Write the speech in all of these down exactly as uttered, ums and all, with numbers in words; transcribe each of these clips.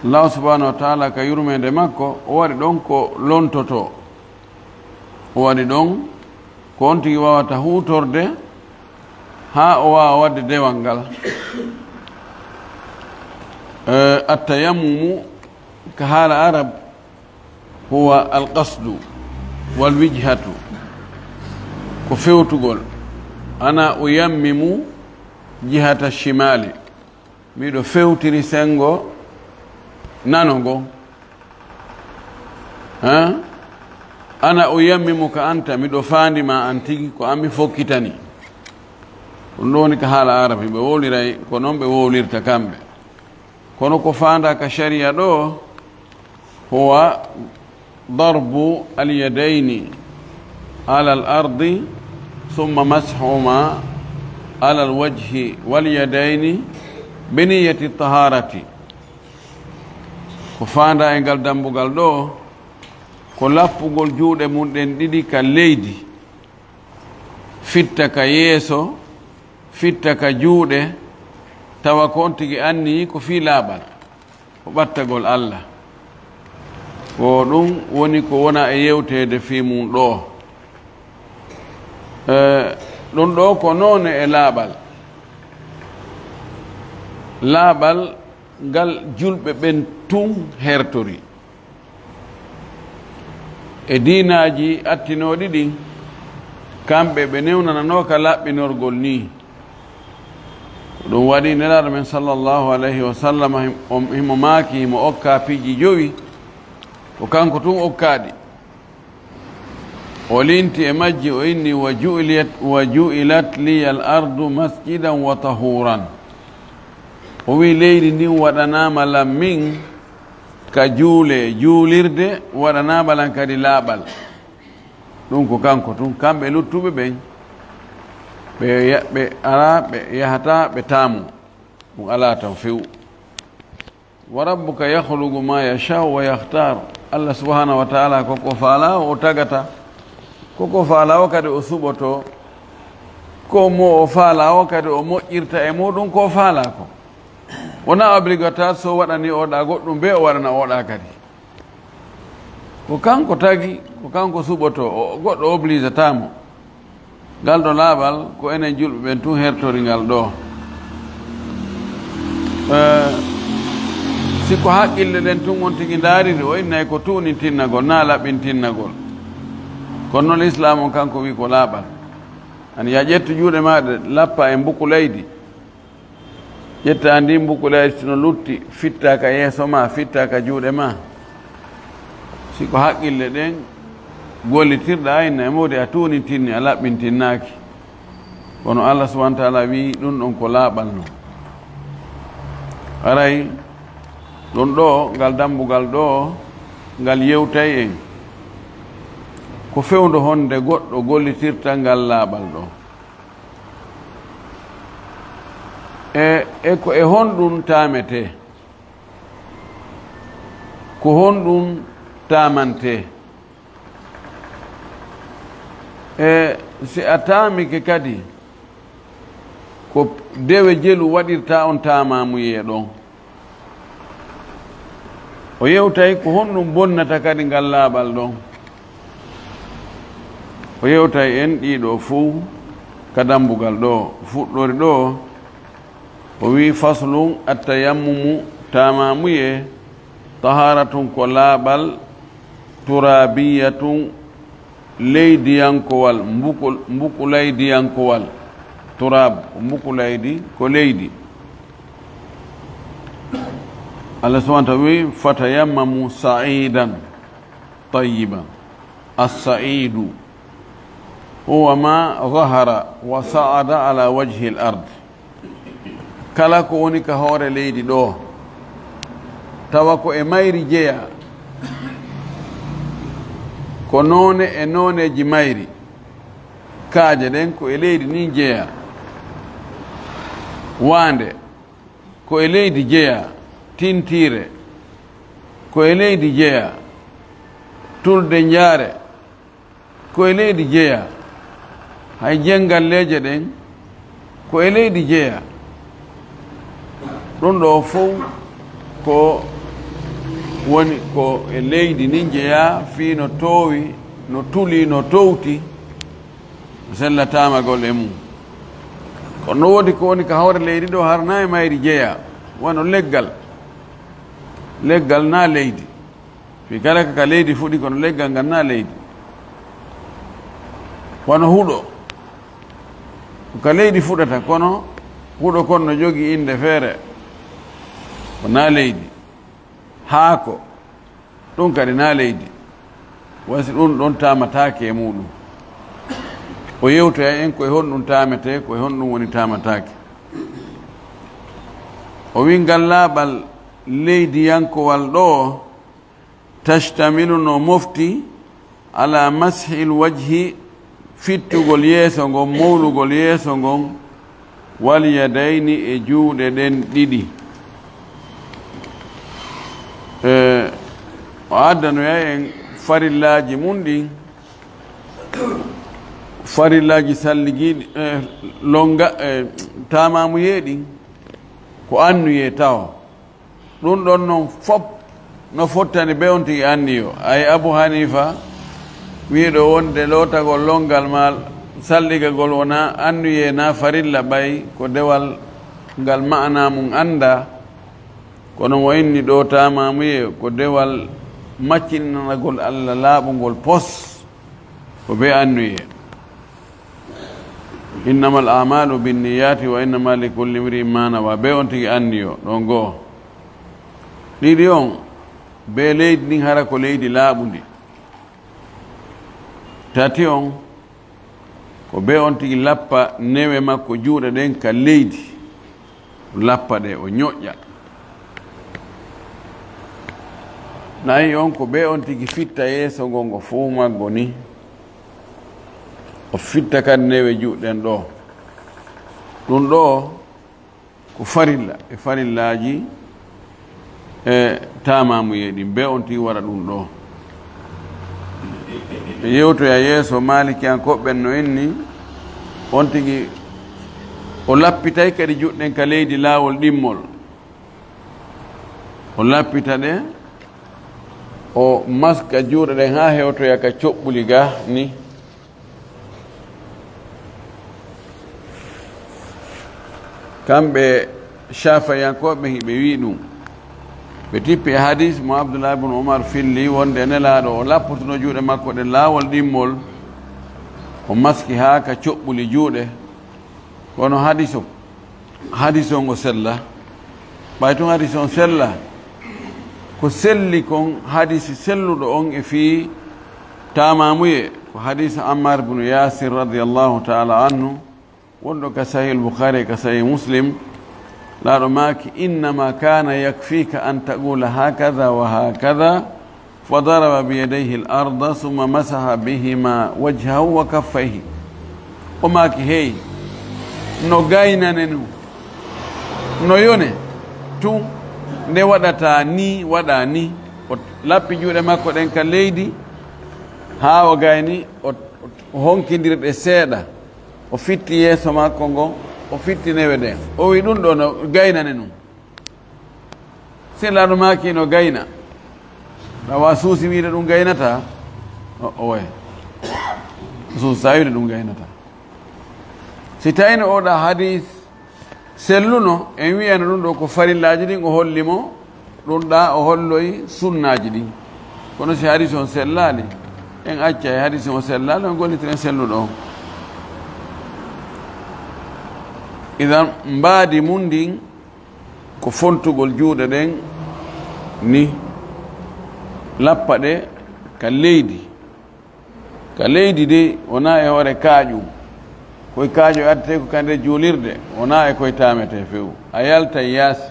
Allahu subhanahu wa taala ka yurmeende makko, o waɗi ɗon ko lontotoo. O waɗi ɗon ko on tigi waawata huutorde haa o waawa waɗde dewal ngal. Eh, attayammumu ka haala Arab, huwa alqasdu wal wijhatu, ko fewtugol. Ana uyammimu jihata shimali, miɗo fewtiri senngo nano ngo. Ha? Ana uyammimuka anta, miɗo faandi ma an tigi, ko an mi fokkitani. Ɗum ɗo woni ka haala Arab, ɓe wowliray ko noon ɓe wowlirta kamɓe. Kono ko faandaa ka shari'a ɗo, huwa darbu alyadayni ala al ardi, summa mashuma ala alwajhi walyadayni bi niyyati taharati. Ko faandaa e ngal dambugal ɗo, ko lappugol juuɗe mum ɗen ɗiɗi ka leydi, fitta ka yeeso, fitta ka juuɗe, tawa ko on tigi anniyi ko fii laaɓal, ko ɓattagol Alla. Ko ɗum woni ko wona e yewteede fii mum ɗo. Eh, ɗum ɗo ko noone e laaɓal. Laaɓal ngal julɓe ɓen tun hertori. E diinaaji attinooɗi ɗin, kamɓe ɓe newnananoo ka laɓɓinorgol nii. Ko ɗum waɗi Nelaaɗo men sallallahu alayhi wa sallam him-, on, himo maaki, himo okka piiji jowi, ko kanko tun okkaa ɗi. O linti e majji, o inni, "Wa ju'ilat, wa ju'ilat liyal ardu masjidan wa tahuran." O wi'i, "Leydi ndin waɗanaama lan min ka juule, juulirde, waɗanaama lan kadi laaɓal." Ɗum ko kanko tun. Kamɓe luttuɓe ɓen, ɓe ya-, ɓe alaa, ɓe yahataa, ɓe taamu. Ɗum alaa tan few. "Wa rabbuka yakhluqu ma yasha'u wa yakhtar." Allah subhanahu wa ta'ala ko ko faalaa o tagata, ko ko faalaa o kadi o suɓoto, ko mo o faalaa o kadi o moƴƴirta e muɗum ko faalaa ko. Wona obligatoire so waɗani oɗa goɗɗum be o waɗana oɗa kadi. Ko kanko tagi, ko kanko suɓoto, o, goɗɗo obligata mo. Ngal ɗo laaɓal, ko enen julɓe ɓen tun hertori ngal ɗo. Eh, si ko haqqille ɗen tun on tigi ndaariri, o innay ko tuunintinnagol, naa laɓɓintinnagol. Kono non Lislaam on kanko wi ko laaɓal. An ya ƴettu juuɗe maaɗa, lappa e mbuku leydi. Ƴetta ndin mbuku leydi, si no lutti, fitta ka yeeso ma, fitta ka juuɗe ma. Si ko haqqille ɗen gollitirɗa, a inna e mawdi, a tuunintinni, a laɓɓintinnaaki. Kono Allah subhanahu wa ta'ala wi'i ɗum ɗon ko laaɓal non. Haray ɗum ɗo, ngal dambugal ɗo, ngal yewtay en ko fewndo honde goɗɗo gollitirta ngal laaɓal ɗo. E, e ko e honɗum taametee? Ko honɗum taamantee? E si a taamike kadi, ko dewe jelu waɗirta on taamamuyee ɗon. O yewtay ko honɗum bonnata kadi ngal laaɓal ɗon. O yewtay en ɗiɗo fow ka dambugal ɗo, fuɗɗori ɗo, o wi'i, "Faslun, attayammumu, taamamuyee, taharatun ko laaɓal, turabiyatun, leydiyankowal, mbuku-, mbukulaydiyankowal." Turab, ko mbukulaydi, ko leydi. Allah subhanahu wa ta'ala wi'i, "Fatayammamu sa'idan tayyiban." As-sa'idu huwa ma zahara wa sa'ada ala wajhi al-ard. Kala ko woni ka hoore leydi ɗo, tawa ko e mayri jeyaa, ko noone e nooneeji mayri, kaaje ɗen ko e leydi ndin jeyaa. Waande, ko e leydi jeyaa. Tintiire, ko e leydi jeyaa. Tulde njaare, ko e leydi jeyaa. Hay jenngalleeje ɗen, ko e leydi jeyaa. Ɗum ɗo fow ko Woni ko e leydi ndin jeyaa fii no toowi, no tuli, no towti, no sella taamagol e mum. Kono no woodi ko woni ka hoore leydi ɗoo, hara na e mayri jeyaa, wano leggal. Leggal na leydi. Fii kala ka, ka leydi fuɗi, kono leggal ngal na leydi. Wano huɗo. Ko ka leydi fuɗata, kono huɗo kon no jogii innde feere. Ko na leydi. Haako. Ɗum kadi na leydi. Wasi ɗum ɗon taamataake e muɗum. O yewtoya en ko e honɗum taametee, ko e honɗum woni taamataake. O wi'i ngal laaɓal leydiyankowal ɗoo, tashtamilu, no mofti, ala mashil wajhi, fittugol yeeso ngon, mowlugol yeeso ngon, wal yadayni, e juuɗe ɗen ɗiɗi. E, o addanoya en farillaaji mum ɗin, farillaaji salligiiɗi, e, longa, e, taamamuyee ɗin, ko annuyee taho. Ɗum ɗon non fop no fottani be on tigi anniyo. Ay Abu Hanifa wi'ɗo wonde lootagol longal maa salligagol wona annuyee na farilla, ɓay ko dewal ngal ma'ana mum anndaa, kono mo inni ɗoo taamamuyee ko dewal maccininanagol Allah laaɓungol pos, ko be annuyee. Innamal a'malu binniyati wa innama likulli imri'in ma nawa. Be on tigi anniyo, ɗon goo. Ɗiɗi on, be leydi ndin hara ko leydi laaɓundi. Tati on, ko be on tigi lappa newe makko juuɗe ɗen ka leydi. O lappa ɗe, o ñoƴƴa. Nayi on, ko be on tigi fitta yeeso ngon ngo fow maggo ni. O fitta kadi newe juuɗe ɗen ɗoo. Ɗum ɗoo ko farilla e farillaaji e taamamuyee ɗin. Be on tigi waɗa ɗum ɗoo. E yewtoya yeeso Maalikiyankooɓe ɓen no inni, on tigi o lappitay kadi juuɗe ɗen ka leydi laawol ɗimmol. O lappita ɗe, o maska juuɗe ɗen haa hewtoya ka coɓɓuli ga ni. Kamɓe Shafi'iyankooɓe hiɓe wi'i ɗum. Ɓe tippi e hadis mo Abdullah ibn Umar filli wonde Nelaaɗo o lappotono juuɗe makko ɗen laawol ɗimmol, o maski haa ka coɓɓuli juuɗe. Kono hadis o, hadis on o sella. Ɓay tun hadis on sella, ko selli kon, hadis selluɗo on e fii taamamuyee, ko hadis Ammar ibn Yasir radiyallahu ta'ala anhu, wonɗo ka Sahih al-Bukhari, ka Sahih Muslim, laaɗo maaki, "Innama kana yakfika an taqula hakadha wa hakadha." Fadaraba biyadayhi al-arda, summa masaha bihima wajhahu wa kaffayhi. O maaki, hey, no gaynane nu, no yone tun, nde waɗata ni, waɗa ni. O lappi juuɗe makko ɗen ka leydi, haa o gayni, o, o honkindiri ɗe seeɗa. O fitti yeeso makko ngon, o fitti newe ɗen. O wi, ɗun ɗoo no gaynane nun. Sella no maaki no gayna. Tawa suusi wiide ɗum gaynata. O, owe. Suusi sa wiide ɗum gaynata. Si tawino oɗa hadis selluno, en wiyano ɗum ɗo ko farillaaji ɗin o holli mo, ɗum ɗa o holloyi sunnaaji ɗin. Kono si hadis on sellaali, en accay hadis on sellaali, on gollitiren selluɗo on. Idan mbaadi mun ndin, ko fontugol juuɗe ɗen ni, lappa ɗe ka leydi. Ka leydi de, wonaa e hoore kaaƴum. Koye kaaƴo addetee ko ka nder juulirde, wonaa e koye taametee few. A yaltay yaasi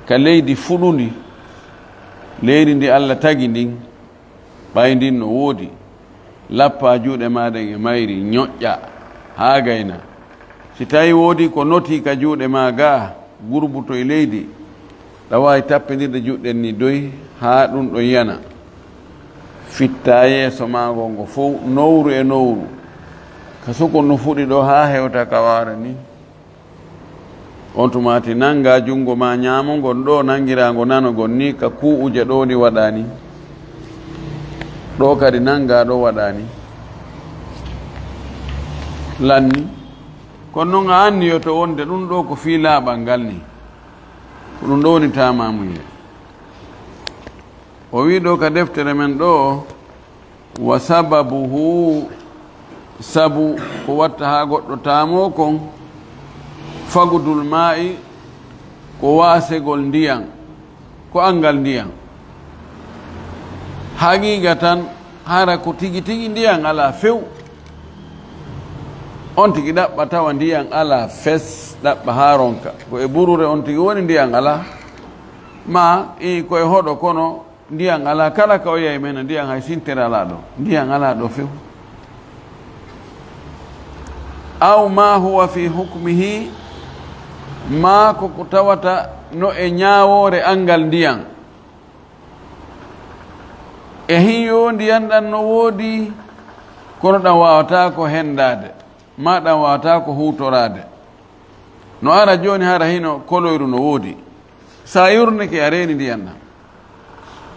ka leydi fuɗundi, leydi ndi Allah tagi ndin. Ɓay ndin no woodi, lappaa juuɗe maa ɗen e mayri, ñoƴƴaa haa gayna. Si tawii woodii ko notii ka juuɗe maa gaa, gurbuto e leydi, ɗa waawi tappindirde juuɗe ɗen ni doy haa ɗum ɗon yana. Fittaa yeeso maa ngon ngo fow, nowru e nowru. Ka sukun no fuɗi ɗoo haa hewta ka waara ni. On tumaati nanngaa junngo maa ñaamo ngon ɗoo nanngiraango nano ngon nii ka kuu'uje ɗoo ni waɗaa ni. Ɗoo kadi nanngaa ɗoo waɗaa ni. Lanni. Kono noon a anniyoto wonde ɗum ɗoo ko fii laaɓal ngal ni. Ko ɗum ɗoo woni taamaamuye. O wii ɗoo ka deftere men ɗoo, wa sababuhu, sabu ko watta haa goɗɗo taamoo kon, fagudul maa'i, ko waasegol ndiyan, ko anngal ndiyan. Haqiiqa tan, hara ko tigi tigi ndiyan alaa few. On tigi ɗaɓɓa tawa ndiyan alaa fes, ɗaɓɓa haa ronka. Ko e burure on tigi woni ndiyan alaa. Ma i ko e hoɗo kono ndiyan alaa. Kala ka o yahi men ndiyan hay sintere alaa ɗo. Ndiyan alaa ɗo few. Aw ma huwa fi hukmihi, ma ko ko tawata no e ñaawoore anngal ndiyan. E hin yo ndiyan ɗan no woodi, kono ɗan waawataa ko henndaade, maa ɗan waawataa ko huutoraade. No ara jooni hara hino koloyru no woodi. Sa yurnike a reeni ndiyan ɗan.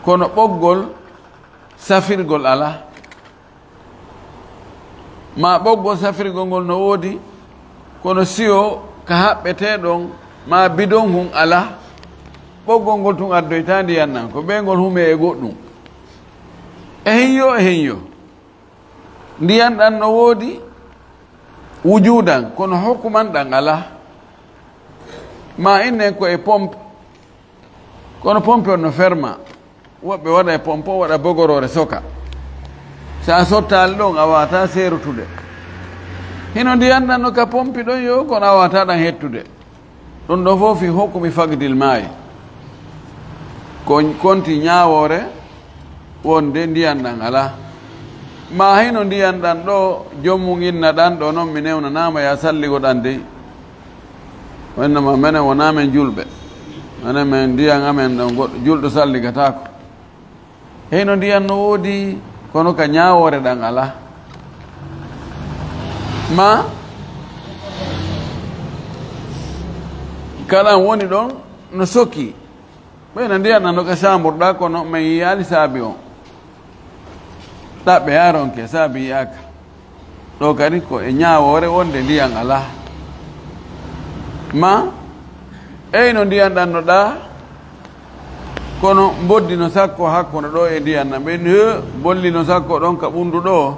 Kono ɓoggol safirgol alaa. Ma ɓoggol safirgol ngol no woodi, kono siyo ka haɓɓetee ɗon, ma bidon hun alaa. Ɓoggol ngol tun addoytaa ndiyan ɗan, ko ɓe ngol humee e goɗɗum. E hin yo, e hin yo. Ndiyan ɗan no woodi wujuudan, kono hukuman ɗan alaa. Ma innen ko e pompe, kono pompe on no ferma. Woɓɓe waɗa e pompe, waɗa bogoroore soka. Sa sottaali ɗon, a waawataa seerotude. Hino ndiyan ɗan no ka pompe ɗon yo, kono a waawataa ɗan hettude. Ɗum ɗoo fof fi hukmi faqdil maa'i. Ko konti ñaawoore wonde ndiyan ɗan alaa. Ma hino ndiyan ɗan ɗoo, joom mum inna ɗan ɗoo noon mi newnanaama ya salligo ɗan dey. O innama menen wonaa men julɓe. Menen men ndiyan amen ɗon goɗɗo julɗo salligataako. Heyno ndiyan no woodi, kono ka ñaawoore ɗan alaa. Ma kalan woni ɗon no soki. Ɓeyna ndiyan ɗan no ka saamburɗaa, kono men yiyaali saabi on. Ɗaɓɓe yaronke saabi yiyaaka. Ɗoo kadi ko e ñaawoore wonde ndiyan alaa. Ma eyno ndiyan ɗan no ɗaa, kono mboddi no sakko hakkunde ɗoo e ndiyan ɗan. Ɓe ni, he, bolli no sakko ɗon ka ɓunndu ɗoo.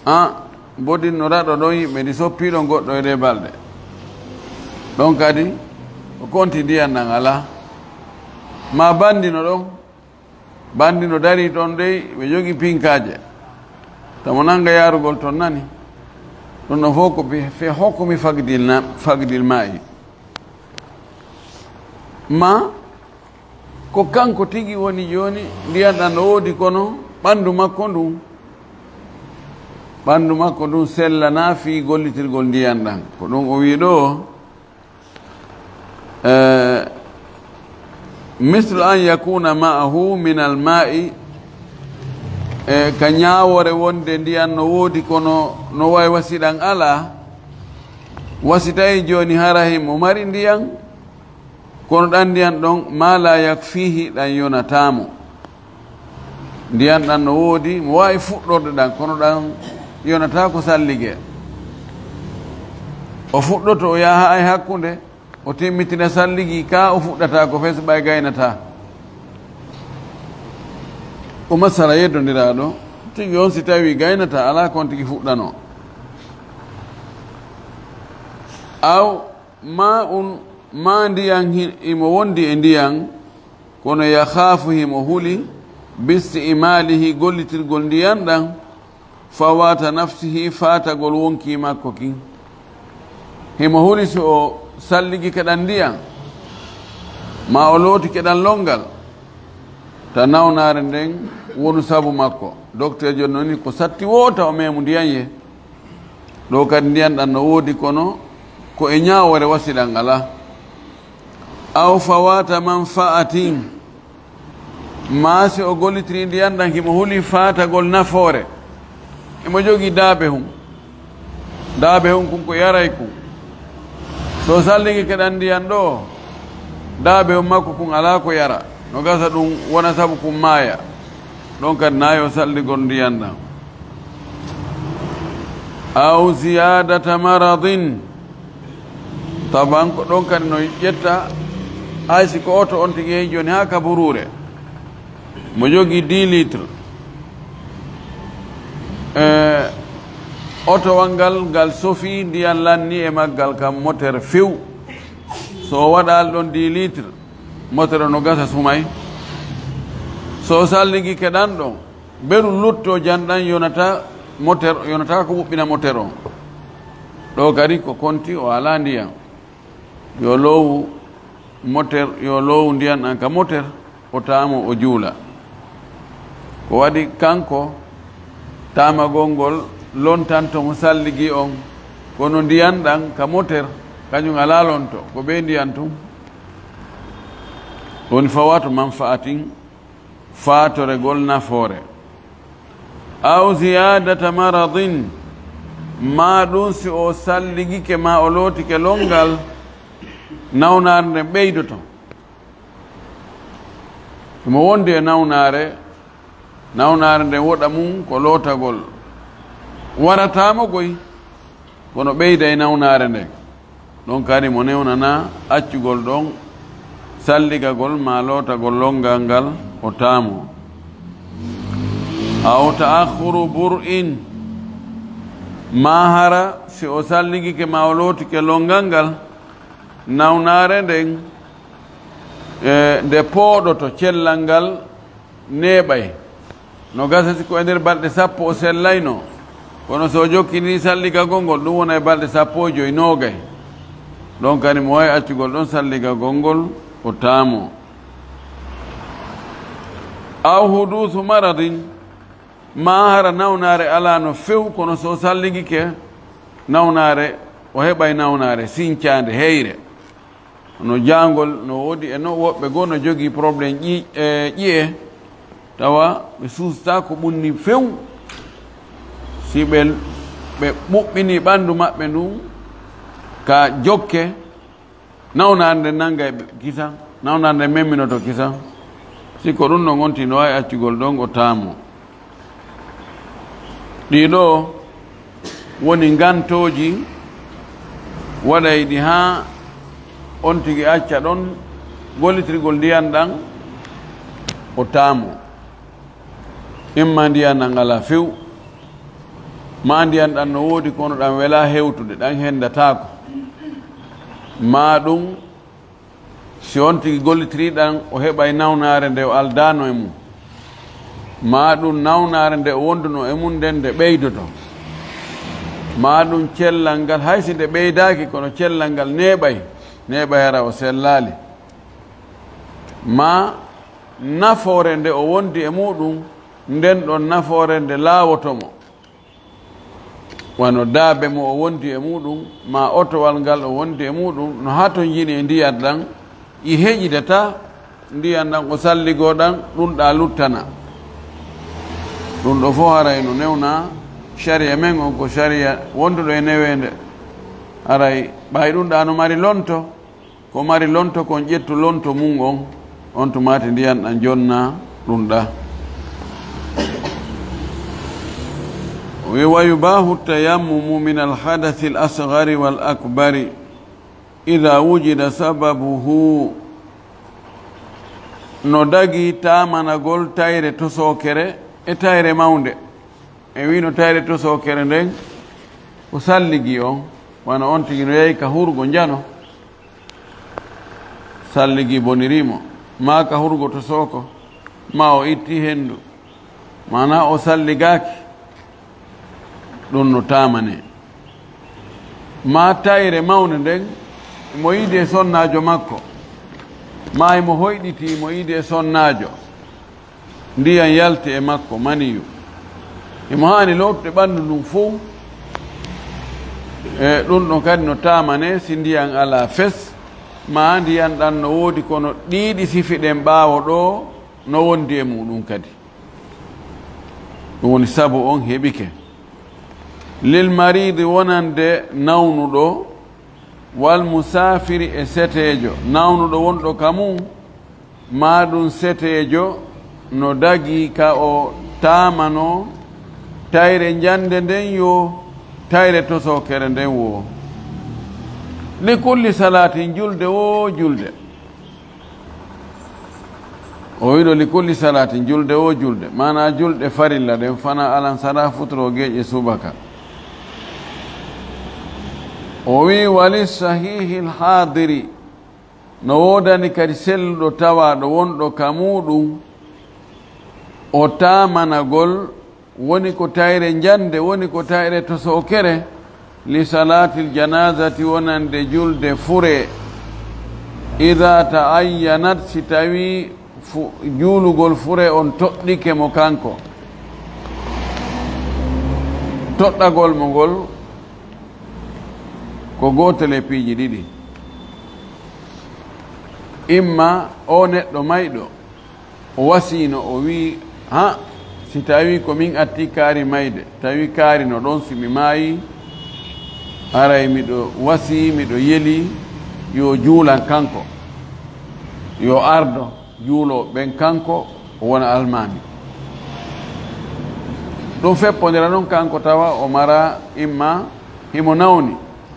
A, mboddi no raɗo ɗon yimɓe ndi soppii ɗon goɗɗo e ɗee balɗe. Ɗon kadi ko konti ndiyan ɗan alaa. Ma banndi no ɗon. Banndi no darii ton dey, ɓe jogii pinkaaje. Tamo nannga yaarugol ton nani. Ɗum ɗon fof ko bi-, fi hukmi faqdil na-, faqdil maa'i. Ma ko kanko tigi woni jooni ndiyan ɗan no woodi kono ɓanndu makko ndun. Ɓanndu makko ndun sellanaa fii gollitirgol ndiyan ɗan. Ko ɗum o wii ɗoo. Eh, mislu an yakuna ma'ahu min al ma'i, eh, ka ñaawoore wonde ndiyan no woodi kono no wayi wasiɗan alaa. Wasi tawi jooni hara himo mari ndiyan, kono ɗan ndiyan ɗon ma la yakfihi ɗan yonataa mo. Ndiyan ɗan no woodi, mo waawi fuɗɗorde ɗan, kono ɗan yonataa ko sallige. O fuɗɗoto, o yaha e hakkunde, o timmitina salligi, ka o fuɗɗata ko fes ɓay gaynataa. Ko masala yeddondiraaɗo, tigi on si tawi gaynataa, alaa kon tigi fuɗɗano. Aw ma un, ma ndiyan hi-, imo wondi e ndiyan, kono yakhaafu himo huli, bisti'maalihi gollitirgol ndiyan ɗan, fawata nafsihi faatagol wonkii makko kin. Himo huli so o salligi keɗan ndiyan, ma o looti keɗan lonngal, ta nawnaare nden wonu sabu makko. Dokteejo noni ko satti wota o memu ndiyan ye. Ɗoo kadi ndiyan ɗan no woodi kono ko e ñaawoore wasiɗan alaa. Aw fawata manfa'atin, maa si o gollitiri ndiyan ɗan himo huli faatagol nafoore. Himo jogii daabe hum. Daabe hum kun ko yaray kun. So salligi keɗan ndiyan ɗo, daabe on makko kun alaa ko yara, no gasa ɗun wona sabu kun maaya. Ɗon kadi na yo salligol ndiyan ɗan. Aw ziyadata maradin. Taban ko ɗon kadi no ƴetta, hay si ko oto on tigi yehi jooni haa ka buruure. Mo jogii dix litres. E, otowal ngal, ngal sofi ndiyan lanni e maggal kam moter few. So o waɗaali ɗon dix litres, moter o no gasa sumay. So o salligi keɗan ɗon, beru lutto janɗan yonata moter, yonata ko ɓuɓɓina moter on. Ɗo kadi ko konti o alaa ndiyan. Yo loowu moter, yo loowu ndiyan ɗan ka moter, o taamo o juula. Ko waɗi kanko taamagol ngol lontanto mo salligi on, kono ndiyan ɗan ka moter, kañun alaa lonto, ko ɓe ndiyan tun. Woni fawatu manfaatin, faatoregol nafoore. Aw ziyadata maradin, maa ɗun si o salligike maa o lootike longal, nawnaare nden ɓeydoto. Mo wondi e nawnaare, nawnaare nden woɗa mun ko lootagol. Warataa mo goy, kono ɓeyday nawnaare nden. Ɗon kadi mo newnanaa accugol ɗon salligagol maa lootagol longal ngal o taamo. Aw ta'akhkhuru bur'in, maa hara si o salligike maa o lootike longal ngal, nawnaare nden, e, nde pooɗoto cellal ngal neeɓay. No gasa si ko e nder balɗe sappo o sellayno, kono so o jokkini salligagol ngol, ɗun wona e balɗe sappo e joy, noogay. Ɗon kadi mo waawi accugol ɗon salligagol ngol, o taamo. Aw huduusu maradin, maa hara nawnaare alaano few, kono so o salligike nawnaare, o heɓay nawnaare sincaande heyre. No jaangol no woodi e no woɓɓe goo no jogii problème ƴi-, e, ƴi'e, tawa ɓe suustaa ko ɓunni few. Si ɓe, ɓe ɓuɓɓinii ɓanndu maɓɓe ndun ka jokke, nawnaare nden nanngay ɓe kisan, nawnaare nden memminoto kisan. Si ko ɗun ɗon wonti, no waawi accugol ɗon o taamo. Ɗii ɗoo woni ngantooji waɗayɗi haa on tigi acca ɗon gollitirgol ndiyan ɗan, o taamo. Imma ndiyan ɗan alaa few, maa ndiyan ɗan no woodi kono ɗan welaa hewtude, ɗan henndataako. Maa ɗun si on tigi gollitirii ɗan, o heɓay nawnaare nde o aldaano e mun. Maa ɗun nawnaare nde o wonduno e mun nden nde ɓeydoto. Maa ɗun cellal ngal, hay si nde ɓeydaaki, kono cellal ngal neeɓay, neeɓay hara o sellaali. Maa nafoore nde o wondi e muɗum, nden ɗon nafoore nde laawoto mo. Wano daabe mo o wondi e muɗum, maa otowal ngal o wondi e muɗum, no hatonjini e ndiyan ɗan, ɗi heƴidata ndiyan ɗan o salligoo ɗan, ɗun ɗa luttana. Ɗun ɗo fof haray no newna sariya men on, ko sariya wonduɗo e neweende. Haray ɓay ɗun ɗa no mari lonto, ko mari lonto kon ƴettu lonto mun on, on tumaati ndiyan ɗan jonna ɗun ɗa. O wi, "Wa yubahu tayammumu min alhadathi al asghari wal akbari idha wujida sababuhu." No dagi taamanagol tayre tosookere e tayre mawnde. E wino tayre tosookere nden ko salligi on, wano on tigi no yahi ka hurgo njano. Salligi boniri mo, maa ka hurgo tosooko, maa o itti hendu, maanaa o salligaaki, ɗun no taamane. Maa tayre mawnde nden, mo yiidi e sonnaajo makko, maa imo hoyɗiti mo yiidi e sonnaajo. Ndiyan yalti e makko, maniyu. Himo haani lootude ɓanndu ndun fow. E ɗun ɗon kadi no taamane si ndiyan alaa fes, maa ndiyan ɗan no woodi kono ɗiiɗi sifi ɗen ɓaawo ɗoo no wondi e muɗum kadi. Ɗun woni sabu on heɓike. Lil maridi wonande nawnuɗo, Wal musaafiri e seteejo, nawnuɗo wonɗo ka mum, maa ɗum seteejo no dagii ka o taamanoo tayre njande nden yoo, tayre tosookere nden woo. Li kulli salaatin, julde woo julde. O wiɗo li kulli salaatin, julde woo julde. Maanaa julɗe farilla ɗen, fanaa alansaraa, futuro, geeƴe, subaka. O wi'i, wali sahiihil haadiri, no woodani kadi selluɗo tawaaɗo wonɗo ka muuɗum, o taamanagol, woni ko tayre njande, woni ko tayre tosookere, li salaatil janaazati, wonande julde furee, idaa ta'ayyanat, si tawii fu-, juulugol furee on toɗɗike mo kanko. Toɗɗagol mo ngol ko gootel e piiji ɗiɗi. Imma o neɗɗo mayɗo, o wasiino, o wi'i, ha, si tawii ko min atti kaari mayde, tawi kaari no ɗon, si mi maayii, aray miɗo wasii, miɗo yelii, yo juulan kanko, yo ardo juuloo ɓen kanko, o wona almaami. Ɗum feppondira non kanko tawa o mara imma himo nawni,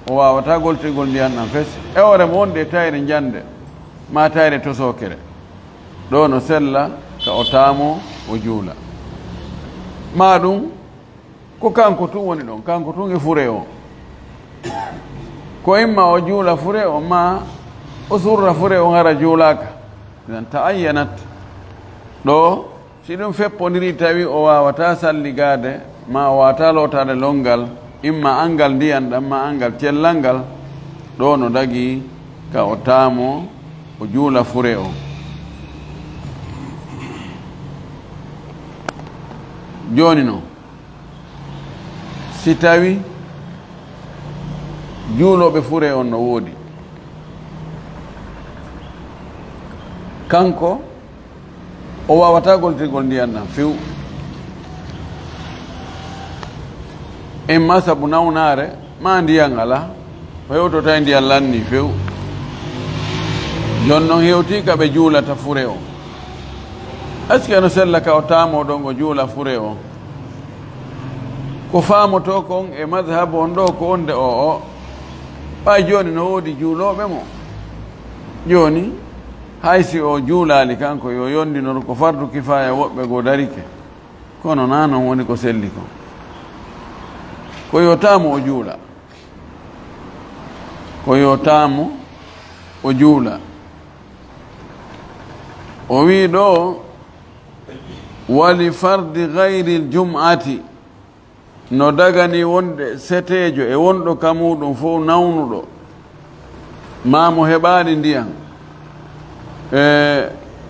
o waawataa gollitirgol ndiyan ɗan fes, e hoore mo wonde e tayre njande, maa tayre tosookere. Ɗoo no sella ka o taamoo o juula. Maa ɗum ko kanko tun woni ɗon, kanko tun e furee on. Ko imma o juula furee on, maa o surra furee on hara juulaaka. Idan ta'ayyanat. Ɗoo, si ɗum feppondirii tawi o waawataa salligaade, maa o waawataa lootaade lonngal, imma anngal ndiyan ɗan, maa anngal cellal ngal, ɗoo no dagii ka o taamoo o juula furee on. Jooni non, si tawi juulooɓe furee on no woodi, kanko o waawataa gollitirgol ndiyan ɗan few. Imma sabu nawnaare, maa ndiyan alaa, o hewtoto e ndiyan lannii few. Jooni non hewtii ka ɓe juulata furee on. Est-ce que no sella ka o taamoo ɗon o juula furee on? Ko faamotoo kon e madhabu on ɗoo ko wonde o, o. Ɓay jooni no woodi juulooɓe mo. Jooni, hay si o juulaali kanko, yo yondinor ko fardu kifaaya woɓɓe goo darike. Kono naa non woni ko selli kon. Ko yo taamu o juula. Ko yo taamu o juula. O wi'i ɗoo, wali fardi gayril jum'ati. No daganii wonde seteejo e wonɗo ka muuɗum fow nawnuɗo, maa mo heɓaali ndiyan, e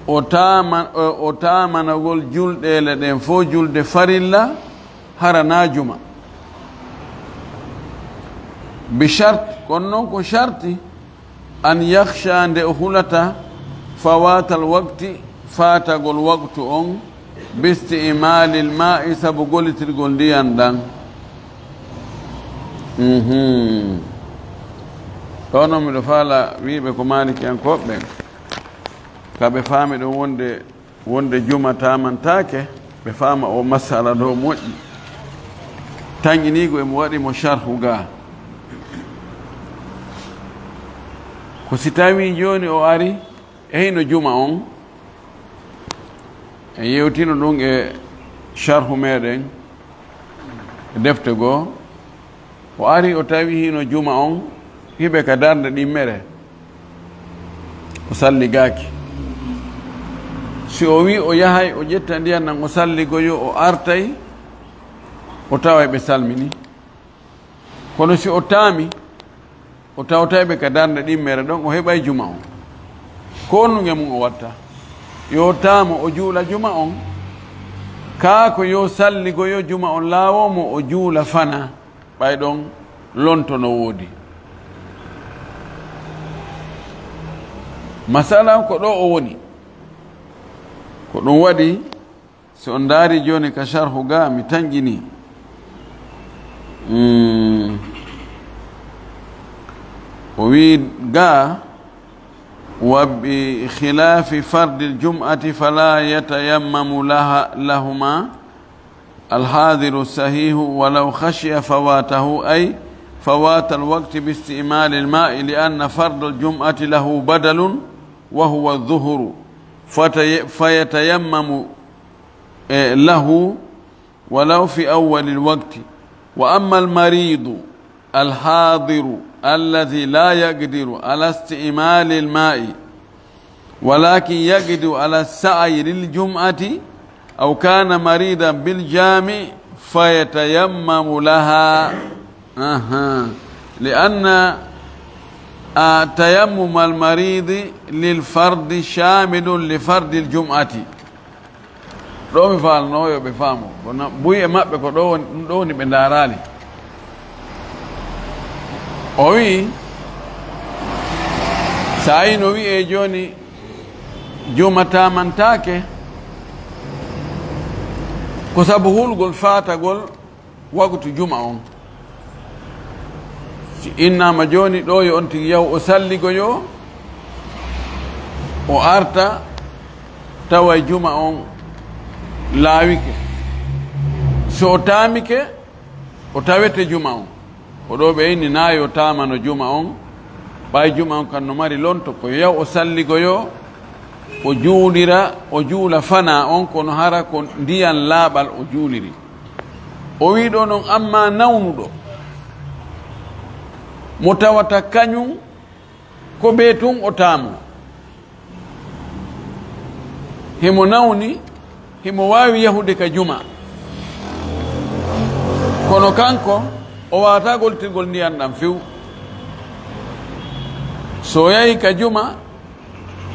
o taama-, o, o taamanagol julɗeele ɗen fow, julde farilla, hara naa juma. Bi shart, kono non ko sharti, an yakhsha, nde o hulata, fawatal waqti, faatagol waqtu on, bi isti'maalil maa'i, sabu gollitirgol ndiyan ɗan. Mhm. Ɗoo non miɗo faala wi'ude ko maalikiyankooɓe ɓen, ka ɓe faami ɗon wonde wonde juma taamantaake, ɓe faama o masala ɗoo moƴƴi. Tanƴiniigu e mo waɗi mo sharhu gaa. Ko si tawii jooni o ari e hino juma on, en yewtino ɗum e sharhu meɗen e defte goo, o ari o tawi hino juma on hiɓe ka darnde ɗimmere, o salligaaki. Si o wi o yahay o ƴetta ndiyan ɗan o salligoyo, o artay, o taway ɓe salmini. Kono si o taami, o tawtay ɓe ka darnde ɗimmere ɗon, o heɓay juma on. Ko honɗun e mun o watta? Yo taamo o juula juma on, kaa ko yo salligoyo juma on laawoo mo o juula fanaa, ɓay ɗon lonto no woodi. Masalan, ko ɗoo o woni. Ko ɗum waɗi, si on ndaari jooni ka sharhu gaa, mi tanƴini. Mm. O wi ga, وبخلاف فرض الجمعة فلا يتيمم لها، لهما الحاضر الصحيح ولو خشي فواته، أي فوات الوقت باستعمال الماء، لأن فرض الجمعة له بدل وهو الظهر، فتي-، فيتيمم، إيه، له ولو في أول الوقت. وأما المريض الحاضر الذي لا يقدر على استعمال الماء ولكن يقدر على السعي للجمعة أو كان مريضا بالجامع فيتيمم لها. أها. لأن، آه، تيمم المريض للفرض شامل لفرض الجمعة. Ɗo mi faalno yo ɓe faamu, kono buy e maɓɓe ko ɗo woni, ɗum ɗo woni ɓe ndaaraali. O wi'i, so a yi no wi'ee jooni, juma taamantaake, ko sabu hulgol faatagol waktu juma on. Si innaama jooni ɗo, yo on tigi yahu o salligoyo, o arta, tawa juma on laawike. So o taamike, o tawete juma on. Ko ɗo ɓe inni na yo taamano juma on, ɓay juma on kan no mari lonto, ko yo yahu o salligoyo, o juulira, o juula fana on, kono hara ko ndiyan laaɓal o juuliri. O wi'i ɗo non, amma nawnuɗo mo tawata kañum ko bee tun o taamo, himo nawni, himo waawi yahude ka juma, kono kanko o waawataa gollitirgol ndiyan ɗan few. So o yahi ka juma,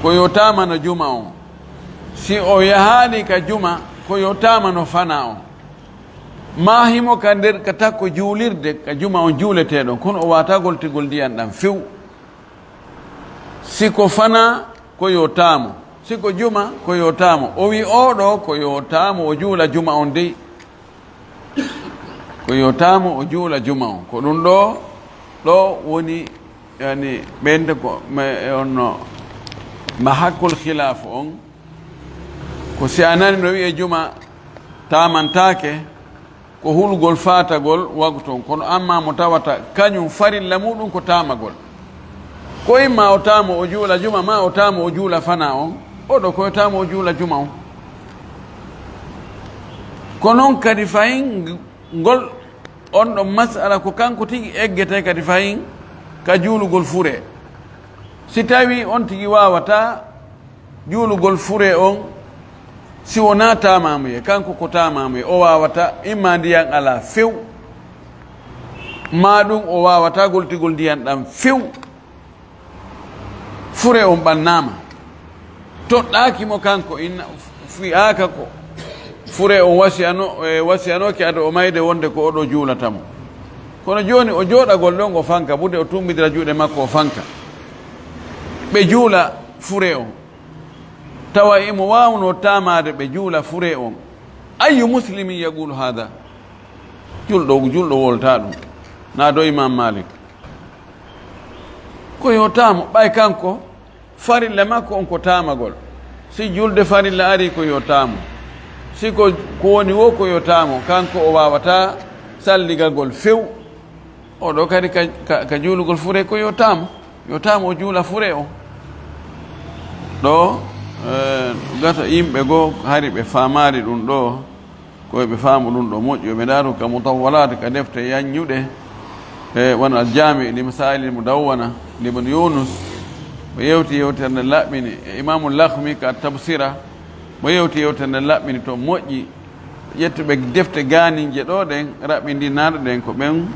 ko yo taamano juma on. Si o yahaali ka juma, ko yo taamano fana on. Maa himo ka nder ka takko juulirde, ka juma on juuletee ɗon, kono o waawataa gollitirgol ndiyan ɗan few. Si ko fana, ko yo taamo. Si ko juma, ko yo taamo. O wi oo ɗo, ko yo taamo, o juula juma on dey. Ko yo taamo, o juula juma on. Ko ɗum ɗo, ɗo woni, yani, ɓeynde ko, ma, e on no, ma hakkol khilaafu on. Ko si a nani no wi'e juma taamantaake, ko hulgol faatagol waktu on. Kono amma mo tawata kañum farilla muɗum ko taamagol. Ko imma o taamo o juula juma, ma o taamo o juula fana on. Oɗo ko yo taamo o juula juma on. Ko non kadi fayin ngol on ɗon masala ko kanko tigi eggete kadi fayin ka juulugol fure. Si tawi on tigi waawata juulugol fure on, si wonaa taamaamuye, kanko ko taamaamuye, o waawata, imma ndiyan alaa few, maa ɗum o waawata gollitirgol ndiyan ɗan few, fure on ɓannaama. Toɗɗaaki mo kanko, inna, fiyaaka ko fure on wasiyano, e, wasiyanooki ado o mayde wonde ko oɗo juulata mo. Kono jooni o jooɗagol ɗon o fanka, ɓurde o tummbidira juuɗe makko o fanka. Ɓe juula fure on. Tawa imo waawnoo taamaade ɓe juula fure on. Ayyu muslimin yaqulu hada? Julɗo, julɗo wolta ɗum. Na do Imam Malik. Ko yo taamo, ɓay kanko, farilla makko on ko taamagol. Si julde farilla ari ko yo taamo. Si ko, ko woni wo ko yo taamo, kanko o waawata salligagol few. Oɗo kadi ka, ka, ka juulugol fure ko yo taamo. Yo taamo o juula fure o. Ɗo, eh, gata yimɓe goo hari ɓe faamaali ɗum ɗo, ko ɓe faamu ɗum ɗo moƴƴi, ɓe ndaaru ka mutawwalaat, ka defte yaññuɗe, e wano Al-Jaami' li Masaa'il Al-Mudawwana, Ibn Yunus, o yewti yewtere nde laɓɓini, e Imaamu Lakhmi ka Tabsira, mo yewti yewtere nde laɓɓini to moƴƴi, ƴettuɓe defte gaaninje ɗo ɗen, raɓɓindinaaɗe ɗen ko ɓen,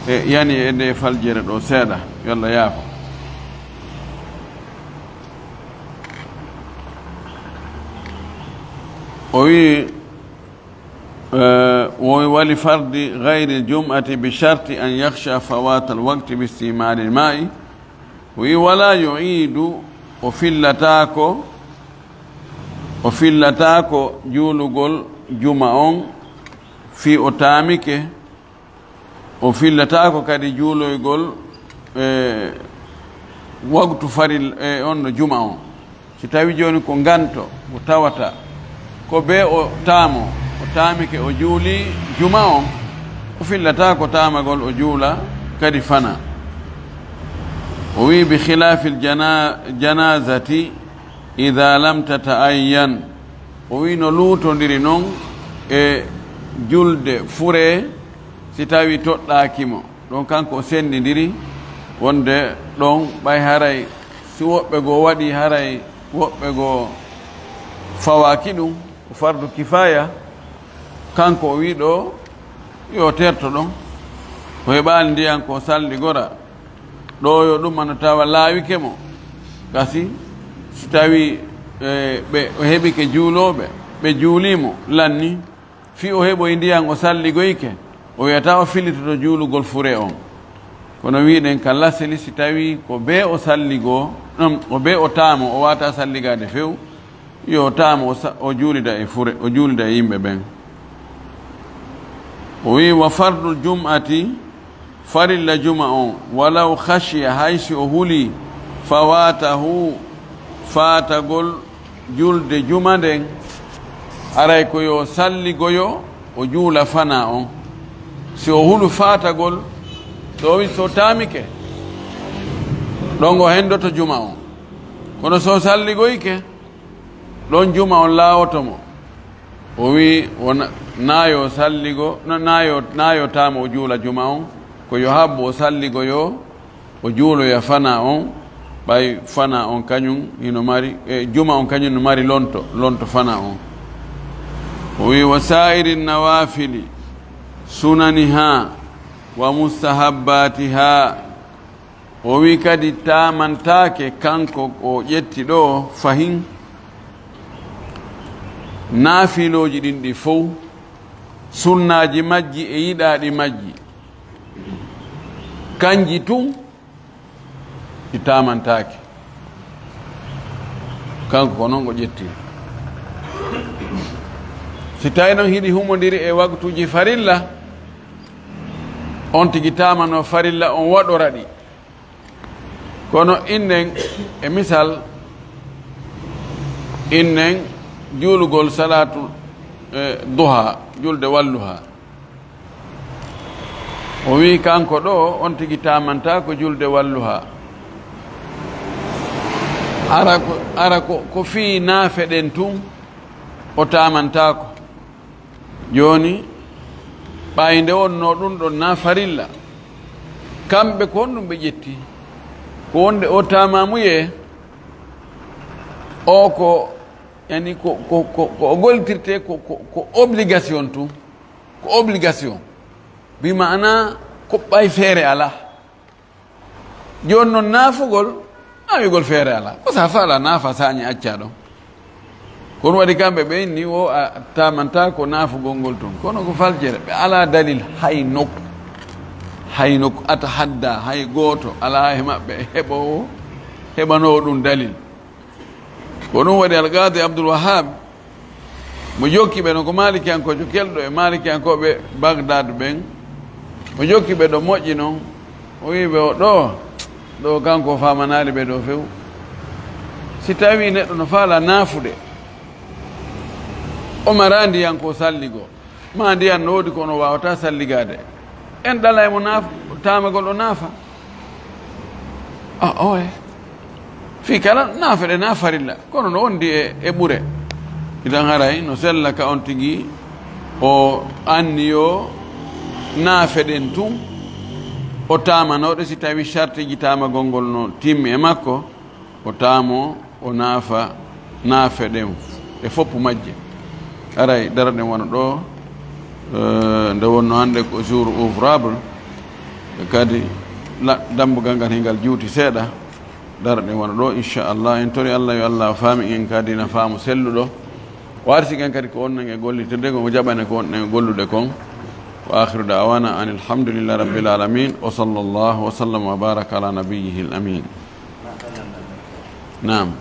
e yani e nde faljere ɗo seeɗa, yo Allah yaafo. O wi, eh, o wi, "Wali fardi ghayril jum'ati bi sharti an yakhsha fawatal waqti bi istimali ma'i." O wi, "Wala yu'idu", o fillataako, o fillataako juulugol juma on fii o taamike, o fillataako kadi juuloygol, e, Wagtu faril e on no juma on. Si tawi jooni ko nganto, ko tawata, ko bee o taamo, o taamike, o juuli juma on, o fillata ko taamagol, o juula kadi fana. O wi, "Bi khilaafil jana-, janaazati idaa lam tata'ayyan." O wi, no luutondiri non e julde furee, si tawi toɗɗaaki mo. Ɗon kanko o senndindiri wonde ɗon ɓay haray si woɓɓe goo waɗi, haray woɓɓe goo fawaaki ɗum, ko fardu kifaaya. Kanko o wi ɗo yo terto ɗon, o heɓaali ndiyan ko salligora. Ɗo yo ɗum ano tawa laawike mo. Kasi si tawi, e, ɓe o heɓike juulooɓe, ɓe juulii mo, lanni. Fii o heɓoyi ndiyan o salligoyke, o wiyata o fillitoto juulugol fure on. Kono wi'ɗen ka lasili, si tawi ko bee o salligoo, ɗum, o bee o taamo, o waata salligaade few, yo taamo o sa-, o juulida e fure, o juulida e yimɓe ɓen. O wi'i, "Wa fardul jum'ati," farilla juma on, "walaw khashiya," hay si o huli, "fawatahu," faatagol julde juma nden, aray ko yo salligoyo, o juula fana on. Si o hulu faatagol, so o wi-, so taamike, ɗon o hendoto juma on. Kono so salligoyke, ɗon juma on laawoto mo. O wi, wona, naayo salligo, na-, naayo, naayo taamo o juula juma on, ko yo habbo o salligoyo, o juuloya fana on, ɓay fana on kañum hino mari, e, juma on kañum no mari lonto, lonto fana on. O wi, "Wa sa'iri nawafili sunaniha wa mustahabbatiha." O wi kadi taamantaake kanko o ƴetti ɗo fahin naafilooji ɗin ɗi fow, sunnaaji majji e yiɗaaɗi majji. Kanji tun ɗi taamantaake. Kanko ko non o ƴetti. Si tawi non hiɗi humondiri e waktuuji farilla, on tigi taamano farilla on waɗora ɗi. Kono innen, e misal, innen juulugol salaatu, e, duha, julde walluha. O wi kanko ɗo, on tigi taamanta ko julde walluha. Ara ko, ara ko, ko fii naafe ɗen tun o taamantaako. Jooni, ɓay nde wonno ɗun ɗon na farilla, kamɓe ko honɗun ɓe ƴetti? Ko wonde o taamamuyee, o ko, yani ko, ko, ko, ko o gollitirte ko, ko, ko obligation tun. Ko obligation. Bi maana ko ɓay feere alaa. Jooni non naafugol, naawigol feere alaa. Ko sa faala naafa sañi acca ɗon. Ko ɗun waɗi kamɓe ɓe inni wo a taamanta ko naafugol ngol tun. Kono ko faljere, ɓe alaa dalil hay nokku. Hay nokku atahadda, hay gooto alaa he maɓɓe heɓoowo, heɓanoowo ɗun dalil. Ko ɗun waɗi Alqaadi Abdul Wahhab, mo jokki ɓe no ko Maalikiyankoojo kelɗo e Maalikiyankooɓe Bagdad ɓen, mo jokki ɓe ɗo moƴƴi non, o wi'i ɓe o ɗo, ɗo kanko o faamanaali ɓe ɗo few. Si tawii neɗɗo no faala naafude, o maraa ndiyan ko salligoo, maa ndiyan no woodi kono o waawataa salligaade, en ɗalay mo naaf-, taamagol o naafa. A, oye. Fii kala naafe ɗe na farilla, kono no wondi e, e ɓure. Idan haray no sella ka on tigi o anniyo naafe ɗen tun, o taamanooɗe si tawi sartiji taamagol ngol no timmi e makko, o taamo, o naafa naafe ɗen e foppu majje. Aray, dara ɗen wano ɗo, eh, nde wonno hannde ko jour ouvrable, kadi la-, dambugal ngal hingal juuti seeɗa. Dara ɗen wano ɗo, inchallah. En tori Allah yo Allah faami en kadi na faamu selluɗo. O arsiki en kadi ko wonɗen e gollitde kon, o jaɓana ko wonɗen e gollude kon. Wa akhiru da'wana anil hamdulillahi rabbil alamin. Wa sallallahu wa sallam wa baraka ala nabiyyihil amin. Naam.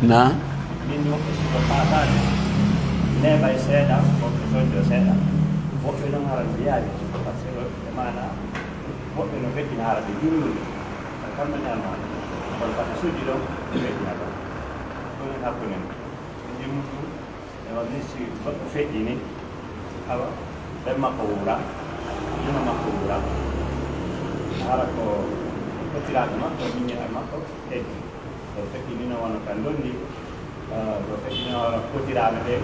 Naam. Ɗin woɓɓe suka faataade, neeɓay seeɗa, woɓɓe soñjo seeɗa. Woɓɓe noon hara mbiyaani, parce que e maana, woɓɓe no feƴƴina hara ɓe junngude. Kamɓe ne almaa, kono kadi sujji ɗon, ɓe feƴƴina ɗon. Ɗum en hakkunde men. Ɗin ɗum, e wonde si goɗɗo feƴƴini, awa, ɓen makko wuura, yino makko wuura. Hara ko ɓettiraaɓe makko, miñiraaɓe makko, heddi. Ɗo feƴƴi ni no wano ka ndondi, eh, ɗo feƴƴi no wano kotiraano ɓe,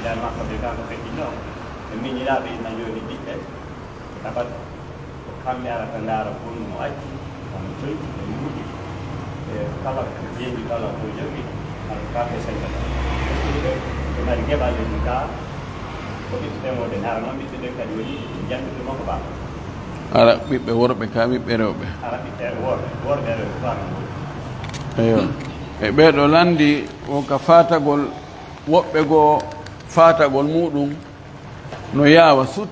nder makko ɓe kanko feƴƴi no. Ɓe miñiraaɓe ina jooɗi ɓiɓɓe, tabat ko kamɓe arata ndaara konu mo acci, kono coy, ɓe muudi. E kala ko jeeji, kala ko jogi, hara kamɓe sendata. Ɓe ɓe mari geɓal e ɗum ka, ko ɓiɓɓe ɓen wonde ndaara noon, ɓiɓɓe ɓen kadi woni janndude makko ba. Hara ɓiɓɓe worɓe ka ɓiɓɓe rewɓe. Hara ɓiɓɓe worɓe, worɓe rewɓe, faami ngol. Eyo. E ɓee ɗo lanndi o ka faatagol, woɓɓe goo faatagol muɗum no yaawa sut.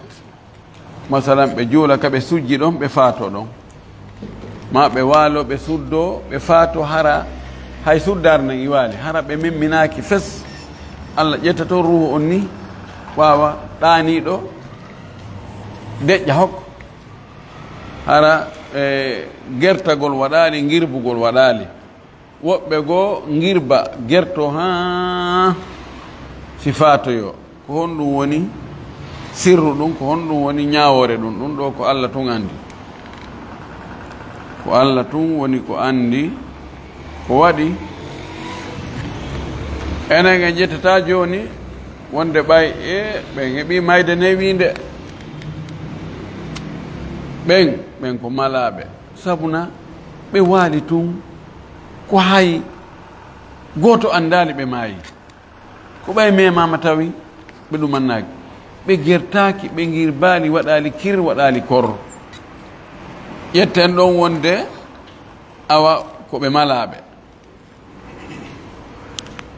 Masalan, ɓe juula ka ɓe sujji ɗon, ɓe faato ɗon. Ma ɓe waalo, ɓe suddo, ɓe faato hara hay suddaare nden iwaali. Hara ɓe memminaaki fes. Allah ƴetta toon ruuhu on ni, ɓaawa ɗaaniiɗo deƴƴa hokko. Hara, e, gertagol waɗaali, ngirbugol waɗaali. Woɓɓe goo ngirba, gerto haa si faatoyoo. Ko honɗum woni sirru ɗum? Ko honɗum woni ñaawoore ɗum? Ɗum ɗo ko Allah tun anndi. Ko Allah tun woni ko anndi ko waɗi. Enen en ƴettata jooni wonde ɓay e ɓen heɓi mayde newiinde. Ɓen, ɓen ko malaaɓe. Sabuna ɓe waali tun ko hay gooto anndaali ɓe maayi. Ko ɓay memaama tawi ɓe ɗumannaaki. Ɓe gertaaki, ɓe ngirbaali, waɗaali kir, waɗaali kor. Ƴetten ɗon wonde awa ko ɓe malaaɓe.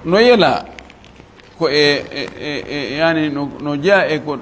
No yela ko e, e, e, e, yani no, no jeyaa e ko